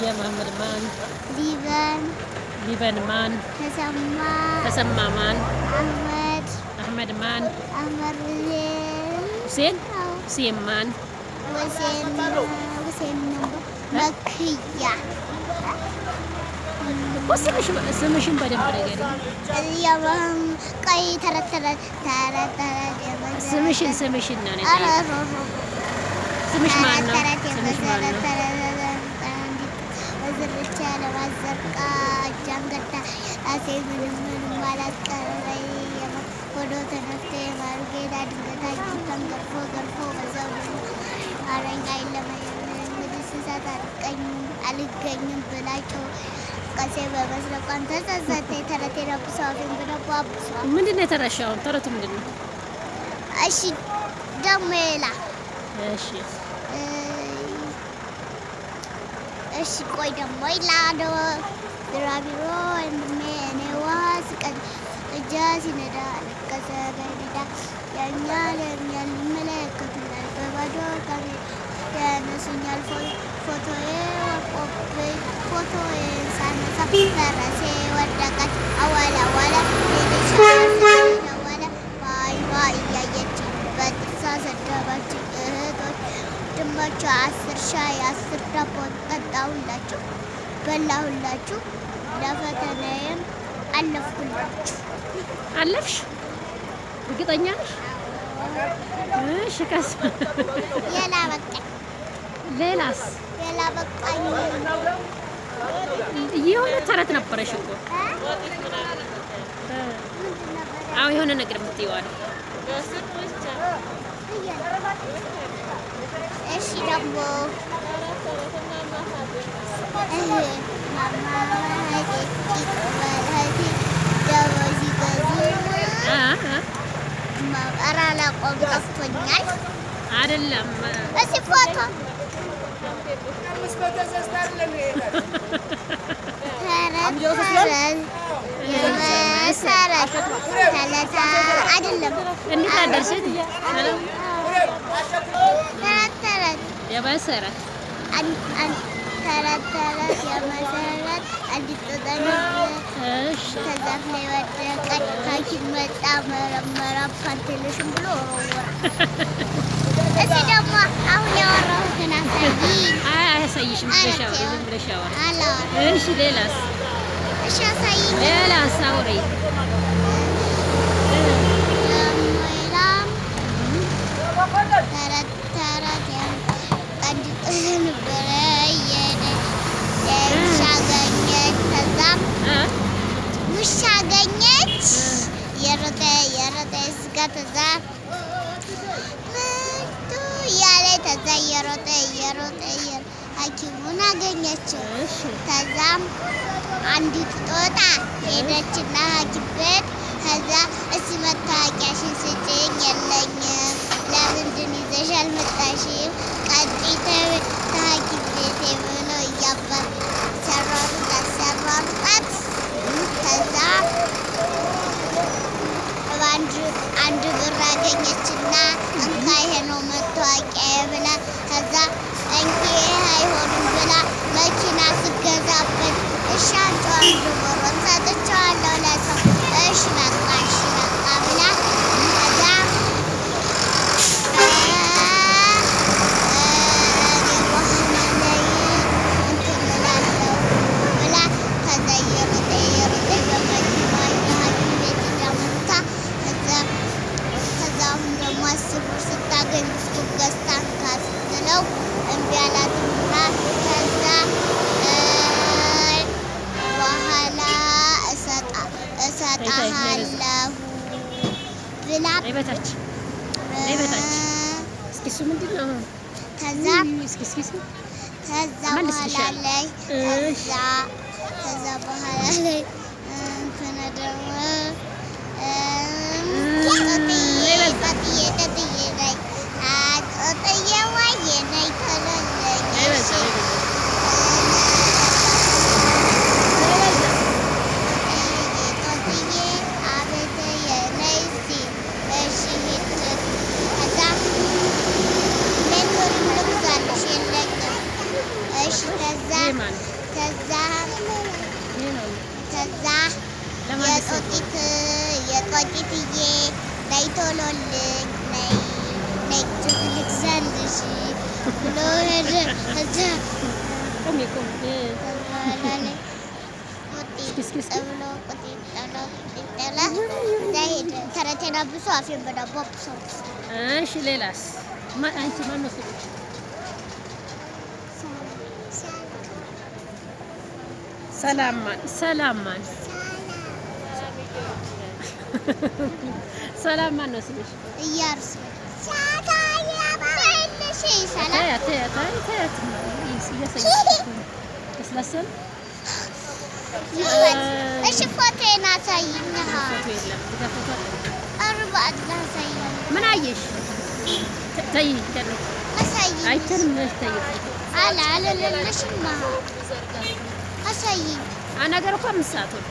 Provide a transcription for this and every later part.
መሐመድ ማን? ሊበን። ሊበን ማን? ተሰማ። ተሰማ ማን? አህመድ። አህመድ ማን? አህመድ ሁሴን። ሁሴን። አዎ። ሁሴን ማን? ሁሴን፣ ሁሴን ነበር መክያ። እኮ ስምሽን በደንብ ንገሪኝ። ያው ቀይ ተረት ተረት ተረት ተረት የመሰረት ስምሽን ነው እኔ ኧረ የጠየኩት። ስምሽ ማን ነው? ተረት ስምሽ ማን የመሰረት ነው? ተረት አንዲት ወዝርቻ ለማዘርቃ እጇን ገታ ራሴ ምንም ምንም አላስቀረኝ ሆዶ ተነፍቶ የማሩ ጌታ ድንገት አጅቷን ገርፎ ገርፎ በዛው ደግሞ አረኝ አይለመምድ እንስሳት አልገኝም ብላቸው ቀሴ በመስረቋን ተጸጸተ። ተረቴን አብሰው አፌን በዳቦ አብሰዋል። ምንድን ነው የተረሻው? ተረቱ ምንድን ነው? እሺ ደግሞ ሌላ። እሺ። እሺ ቆይ ደግሞ ይላዶ ቢራቢሮ ወንድሜ እኔ ውሃ ስቀድ እጃ ሲነዳ አለቀሰ በሜዳ ያኛል ያኛል ይመለከቱኛል በባዶ ካሜራ ያነሱኛል ፎቶዬ ወርቆብኝ ፎቶዬን ሳነሳ ፈረሴ ወደቀች አዋለ አዋለ ሌሊሻ አዋለ ባይኗ እያየች በጥርሷ ሰደበችኝ። እህቶች ወንድሞቿ 10 ሻይ 10 ዳቦ ጠጣሁላችሁ በላሁላችሁ ለፈተናዬም አለፍኩላችሁ። አለፍሽ? እርግጠኛ ነሽ? እሺ ከስ ሌላ በቃኝ። ሌላስ? ሌላ በቃኝ። የሆነ ተረት ነበረሽ እኮ። ምንድን ነበር? አዎ የሆነ ነገር የምትይው አለ። እሺ ደግሞ ማማ እህቴ ደሞ ሲገዙ አ አ ኧረ አላውቀውም ጠፍቶኛል። አይደለም። እስኪ ፎቶ ተረት ተረት የመሰረት ተለታ አይደለም። እንዴት አደርሽ? ሰላም። ተረት ተረት የመሰረት ተረት ተረት የመሰረት አንዲት ጦጣ ነበረች። እሺ። ከዛፍ ላይ ወደቀች። ሐኪም መጣ መረመራ ፓንትልሽም ብሎ ወረወራ። እስኪ ደግሞ አሁን ያወራሁትን አሳይኝ። አይ አያሳይሽም። ብለሽ አውሪ፣ ዝም ብለሽ አውሪ። አላወራም። እሺ ሌላስ? እሺ አሳይኝ። ሌላስ አውሪ። ደግሞ ሌላም ተረት ተረት አንዲት ጦጣ ነበረች። ውሻ አገኘች። ከዛም አ ውሻ አገኘች። የሮጠ የሮጠ ስጋ ተዛ ምንቱ እያለ ተዛ እየሮጠ እየሮጠ ሐኪሙን አገኘችው። እሺ። ከዛም አንዲት ጦጣ ሄደችና ሐኪም ቤት ከዛ እስኪ መታወቂያሽን ስጭኝ። የለኝም። ለምንድን ይዘሽ አልመጣሽም? ቀጥይ ተሐኪም ቤቴ ብሎ እያባ ሲያሯሩጣት ሲያሯሩጣት ከዛ በአንድ አንድ ብር አገኘችና እንካ ይሄ ነው መታወቂያዬ ብላ ከዛ እንኪ ይሄ አይሆንም ብላ መኪና ስገዛበት እሺ አንቺ አንድ ብሩን ሰጥቼዋለሁ ለሰው እሺ በቃ እሺ በቃ ብላ ከዛ እኔ በኋላ ላይ እንትን እላለሁ ብላ ከዛ እየሮጠ እየሮጠ በመኪናዋ ሐኪም ቤት ሄዳ መታ ከዛ ከዛ አሁን ደግሞ 10 ብር ስታገኝ ብስኩት ገዝታ እንካ ስትለው እምቢ አላትና ከዛ በኋላ እሰጥሃለሁ ብላ ነይ በታች ነይ በታች። እስኪ እሱ ምንድን ነው? ከዛ እስኪ እስኪ እስኪ ከዛ በኋላ መልስልሻለሁ። ላይ እሺ። ከዛ ከዛ በኋላ ላይ እንትን ደግሞ ጦጥዬ ጦጥዬ ጦጥዬ ነይ ጦጥዬ ዋዬ ነይ ቶሎ ነይ ነይ በዛ እሺ ነይ በዛ ነይ በዛ። ጦጥዬ አቤት ነይ እስኪ እሺ ሂድ ከዛ ሜሞሪም ልግዛልሽ የለኝም እሺ ከዛ ማን ከዛ ይሄ ነው? ከዛ ለማን የጦጢት የጦጢትዬ ነይ ቶሎልኝ፣ ነይ ነይ ጁስ ልግዛልሽ ብሎ ሄደ። ከዛ ቁሚ ቁሚ። ከዛ በኋላ ላይ እስኪ እስኪ እስኪ ቁጢጥ ብሎ ቁጢጥ ብሎ ቁጢጥ ብሎ እዛ ሄደ። ተረቴን አብሶ አፌን በዳቦ አብሶ አብሶ። እሺ ሌላስ? አንቺ ማን ነው ስምሽ? ሰላም ማን? ሰላም ማን? ሰላም ማን ነው ስምሽ? እያርሱ ሰላም። ተያት ተያት፣ አይ ተያት፣ እያሳየች እኮ ነው። ለስላሳ ነው። እሺ ፎቶዬን አሳይኝ። ፎቶ የለም፣ እዛ ፎቶ አለ። ኧረ በአላህ አሳይኝ። ምን አየሽ? ተይ ገነት። አሳይኝ። አይቻልም። ነሽ ተይ። አለ አልልልሽማ፣ አሳይኝ። ነገር እኮ 5 ሰዓት ሆነ።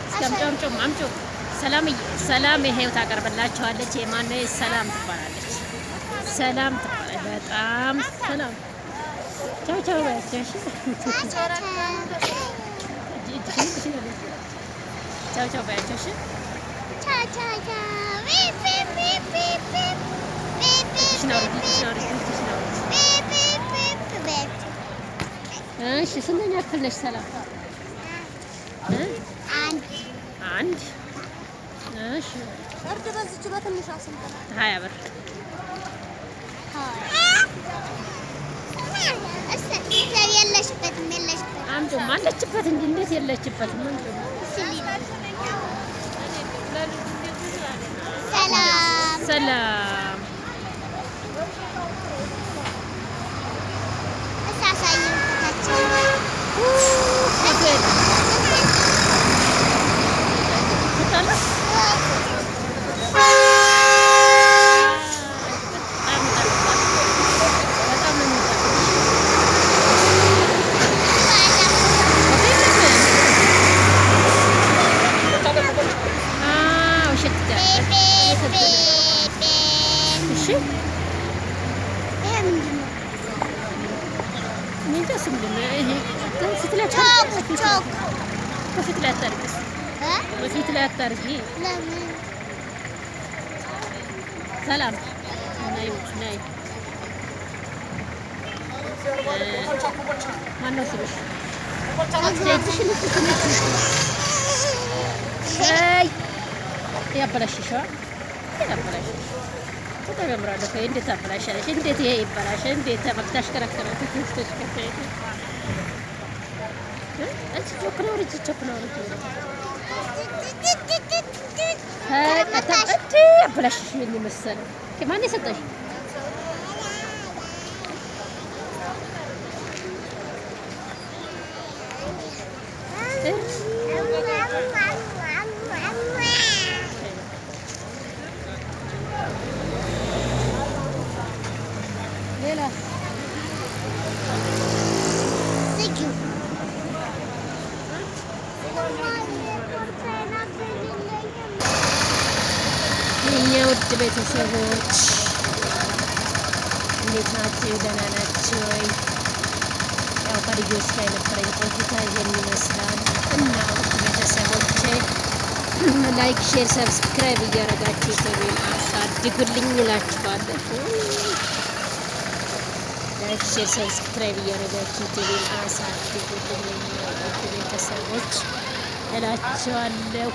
እስኪ አምጪው አምጪው አምጪው። ሰላምዬ ሰላም ይሄው ታቀርብላችኋለች። የማነው? ሰላም ትባላለች። ሰላም ትባላለች። በጣም ሰላም። ቻው ቻው በያቸው። እሺ እጅ እጅሽን እጅሽን ቻው ቻው በያቸው። እሺ። ቻው ቻው ቻው። ቢፕ ቢፕ ቢፕ ቢፕ ቢፕ። እጅሽን አውርጂ፣ እጅሽን አውርጂ፣ እጅሽን አውርጂ። ቢፕ ቢፕ ቢፕ። እሺ ስንተኛ ክፍል ነሽ ሰላም? እ? አንድ። አንድ። እሺ። እርድ በዚች በትንሿ ስንት ነው? 20 ብር። የለሽበትም የለሽበትም። አምጪውማ፣ አለችበት እንጂ እንዴት የለችበትም? አምጪው። ሰላም። ሰላም። እሳሳይን ፎታችን። ፎቶ የለም። ፎቶ አለ? በጣም ይጣፍጣል። በጣም ነው የሚጣፍጥ። ፎቶ የለም። አዎ ይሸትታል። እሺ። ይሄ ምንድን ነው? እኔ እንጃ እሱ ምንድን ነው? ይሄ ፊት ላይ ቾክ። አታርጊ። ቾክ። በፊት ላይ አታርጊ። እሱ እ? በፊት ላይ አታርጊ። ለምን? ሰላም ነይ ነይ። ማነው ስምሽ? እጅሽን እጅሽን እጅሽን። አይ ያበላሽሽዋ ያበላሽሽ። በጣም ያምራል እኮ። እንዴት ታበላሻለሽ? እንዴት ይሄ ይበላሻል? እንዴት ተሽከረከረ ተሽከረከረ? አንቺ ቾክ ነው ልጅ፣ ቾክ ነው ልጅ። እንዴ አበላሽሽ የመሰለ ማን የሰጠሽ? ሌላ? ዝጊው። የእኛ ውድ ቤተሰቦች እንዴት ናቸው? ደህና ናቸው ወይ? ያው ከልጆች ጋር የነበረኝ ቆይታ ይሄን ይመስላል እና ውድ ቤተሰቦቼ like፣ share፣ subscribe እያደረጋችሁ ዩቲዩቤን አሳድጉልኝ እላችኋለሁ። Like፣ share፣ subscribe እያደረጋችሁ ዩቲዩቤን አሳድጉልኝ የእኛ ውድ ቤተሰቦች እላችኋለሁ።